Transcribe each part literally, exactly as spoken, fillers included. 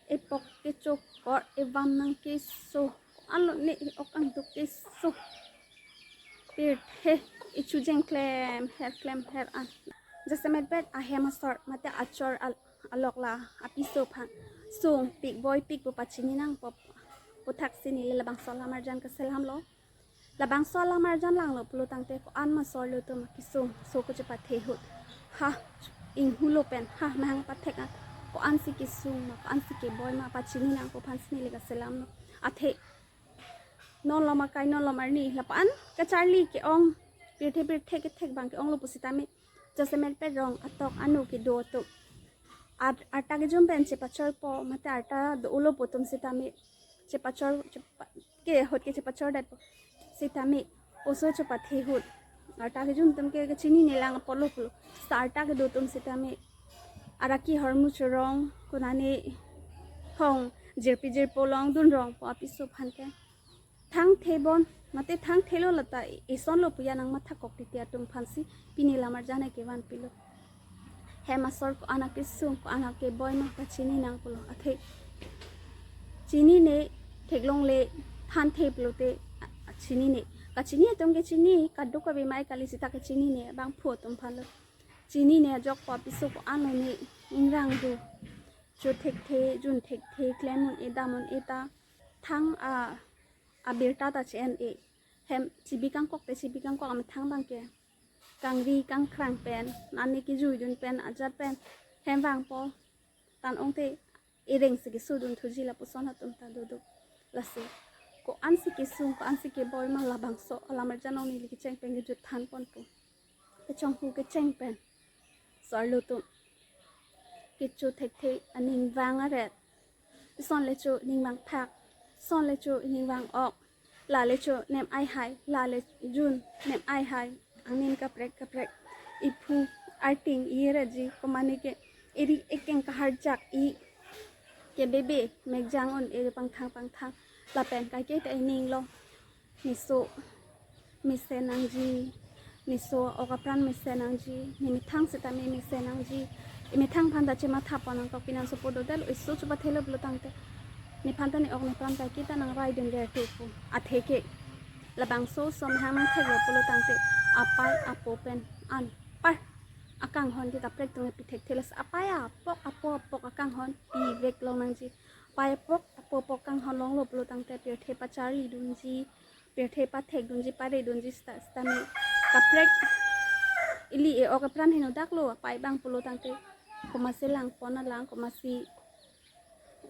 Epok kechokor, evam nangkeso, ko-an lo ne e-ok angduk keso. Pirthe, ichujeng klemher klemher an. Jasemet bet ahem asor mate achor al-, alok la apiso aphan sungpik boipik pu pachini nangpo pu thaksi neli labangso alam arjan kaselamlo. Labangso alam arjan langlo pulo tangte ko-an ma asor lo atum akesung so kachepathe ahut, ha, inghu lo pen, ha, mahang pathek an, ko-ansi kesung ma, ko-ansi keboi ma pachini nangpo aphansi neli kaselamlo. Athe non lom akai, non lom arni, lapu-an kacharli ke-ong, pirthe pirthe kethek abang ke-onglo pusitame, jasemet pet rong atok anu kedo atum, ar-, arta kejun pen chepachorpo mate arta do-olo pu atum sitame, chepachor, chepa-, ke ahut ke chepachordetpo sitame, oso chepathe ahut arta kejun atum ke kachinine lang apotlo pulo. Seta arta kedo atum sitame, araki ahormu chorong, konane hong jirpi jirpo along dunrongpo apiso aphan ke. Thangthe bon, mate thangthelo lata, isonlo pu ya nangmathakok titi atum aphansi pini alam arjan kevanpilo. Hem asor ko-an akesung, ko-an akeboi ma pachini nangpo pulo. Athe chinine, theklongle, thanthe pulote, a, a, chinine. Kachini atum ke chini, kadokave mai kali seta kachinine abangphu atum aphanlo. Chinine ajokpo apiso ko-an lo ne, ingrang do. Cho thekthe, jun thekthe, klem un-e, dam un-e ta, thang a, abirta ta che-en-e. Hem chibi kangkok te chibi kangkok amethang abang ke kangri kangkrang pen, nane kejuidun pen, ajat pen hem vangpo, tan ongte ereng si kesudun thuji lapuson atum ta dodok. Lasi ko-ansi kesung, ko-ansi keboi ma labangso alam arjan along neli kecheng pen kejut thanponpo. Kechonghu kecheng pen asor lo atum kecho thekthe, aning vang aret, ison le cho ning vangphak, ison le cho ning vang-ok, la le cho nem ai hai, la le jun nem ai hai, angnin kaprek kaprek, iphu arting ireji, komane ke eri ekeng kaharjak, i kebebe mekjang un-e pangthang pangthang, lapen kaike ta ininglo. Neso mesen nangji, neso ok apran mesen nangji, nemethang sitame mesen nangji. Emethang aphan ta chemathapon nangkok, pinansopo dodetlo, eso chepathelo pulo tangte, nephan ta ne-ok nepran kaike ta nangraidun verthupo. Athe ke labangso ason mahang nangtheklo pulo tangte, apei apo pen anpar akanghon ke kaprek atum ke pithekthelos. Apei apok, apo apok akanghon pivek long nangji. Apei apok, apo apok kanghon longlo pulo tangte pirthe pacharlidunji, pirthe pathekdunji, paredunji seta, sitame kaprek ili e-ok apran henodaklo, apei abang pulo tangte komatsi langpon alang, komatsi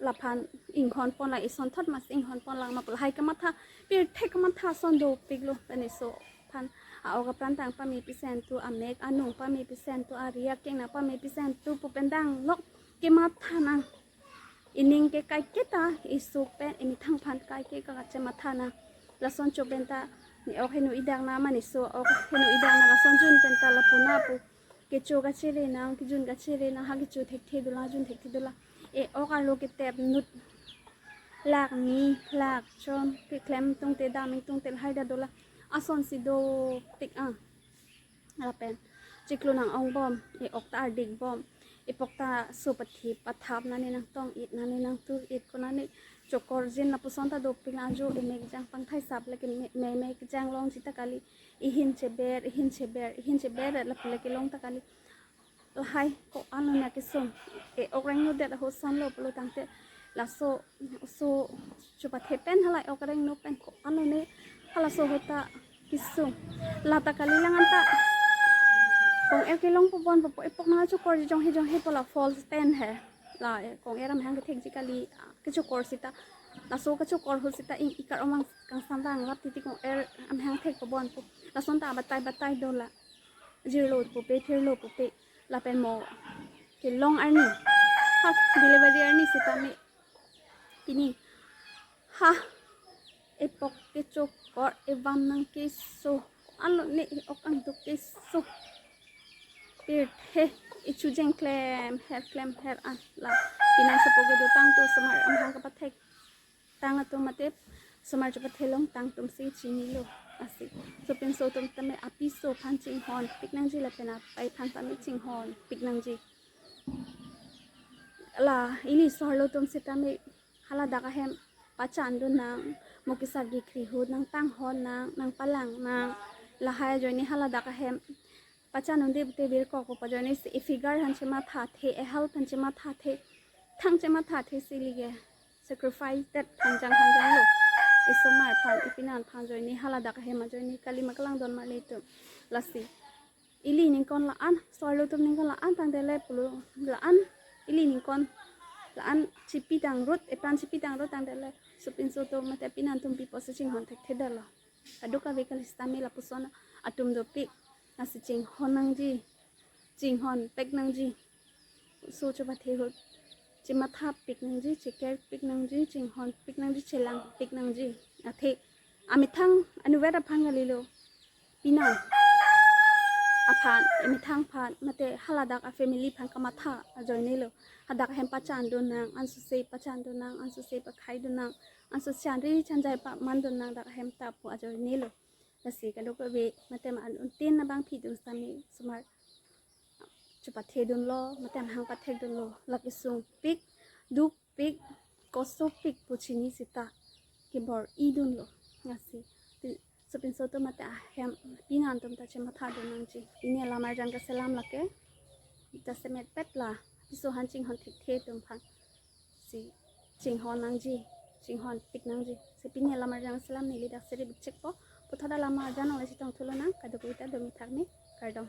laphan inghonpon lang, isonthot masi inghonpon lang ma pu lahai kamatha, pirthe kamatha ason dopiklo. Pini so aphan a-ok apran tang pame pisen tu, amek anung pame pisen tu, ari akeng nang pame pisen tu pu pen danglok kematha nang. Ining ke kaike ta isuk pen, emethang aphan kaike kache matha nang. Lason cho pen ta ne-ok heno-idak nang, mane so ok heno-idak nang, lason jun pen ta lapu na pu kecho kachere nang, kejun kachere nang, ha kecho thekthe dolang, jun thekthe dolang. E-ok arlo ketep nut, lak ni, lak chon, keklem tungte, daming tungte lahai ta dolang. Asonsi dopik ang. Lapen chiklo nang-ongbom, e-ok ta ardikbom, epok ta so pathi pathap, nane nangtong-it, nane nangtur-it, konane chokorjin lapuson ta dopik lang, ajo emekjang pangthai sap lake me-, me-, mekjang longji ta kali, ihin cheber, ihin cheber, ihin cheber lapu lake long ta kali. Lahai ko-an lo nang kesung. E-ok rengnodet ahut ason lo pulo tangte, laso, so chepathe pen hala e-ok rengno pen ko-an lo ne, halaso ahut ta kesung. Lata kali lang anta kong-er kelongpo bon po, epok nangchokorji jonghe jonghe pu la false stand he. La, e, kong-er amahang kethekji kali, a, kechokor seta. Laso kechokor ahut seta ing ikar omang kangsam vanglap titi kong-er amahang thekpo bon po. Lason ta batai batai dolang. Jirlo pupe, thirlo pupe. Lapen mo kelong arni, ha, delivery arni sitame pini, ha, epok kechokor, evam nang keso, ko-an lo ne e-ok angduk keso. Pirthe, ichujeng klemher klemher an, la pinangsopo kedotang atum, osomar amahang kapathek tang atum mate osomar chepathe longtang atumsi chinilo. Lasi sopinso atum tame apiso aphan chinghonpik nangji lapen apei aphan tame chinghonpik nangji. la ili so-arlo atum sitame haladak ahem pachan dun nang, mo kisar kekri ahut nangtanghon nang, nangpalang nang, lahai ajoine haladak ahem pachan dunde pute birkok po ajoine si e figure aphan chemathathe, e health aphan chemathathe, thang chemathathe si ili ke sacrifice det khangjang khangjang lo. Isomar aphan, ipinan aphan ajoine haladak ahem ajoine kali ma kelang don ma le atum. Lasi ili ningkan la-an, so-arlo atum ningkan la-an tangte le pulo la-an, ili ningkan la-an chipi tangrut, epran chipi tangrut tangte le sopinso atum mate pinan atum pipo si chinghon thekthedetlo. Kadokave kali sitame lapuson atum dopik, lasi chinghon nangji, chinghon pek nangji. So chepathe ahut chematha pik nangji, cheker pik nangji, chinghon pik nangji, chelang pik nangji. Athe amethang anuvet aphan kalilo, pinan aphan, amethang aphan mate haladak a family aphan kamatha ajoine lo. Hadak ahem pachan dun nang, ansose pachan dun nang, ansose pakhai dun nang, anso chanri chanjai paman dun nang dak ahem ta pu ajoine lo. Lasi kadokave mate ma an untin abang phi dun sitame somar chepathe dunlo, mate amahang pathek dunlo, lake sungpik, dukpik, kosopik pu chini sita kebor-i dunlo. Lasi pi-, sopinso atum mate ahem pinan atum ta chematha dun nangji. Pini lamarjan kaselam lake, jasemet pet la piso aphan chinghon thekthe atum aphan si chinghon nangji, chinghon pik nangji. Si pini lamarjan kaselam neli dak seri bikchekpo. Puthot alamarjan nangle chetongthu lonang, kadokave ta domi thakme, kardom.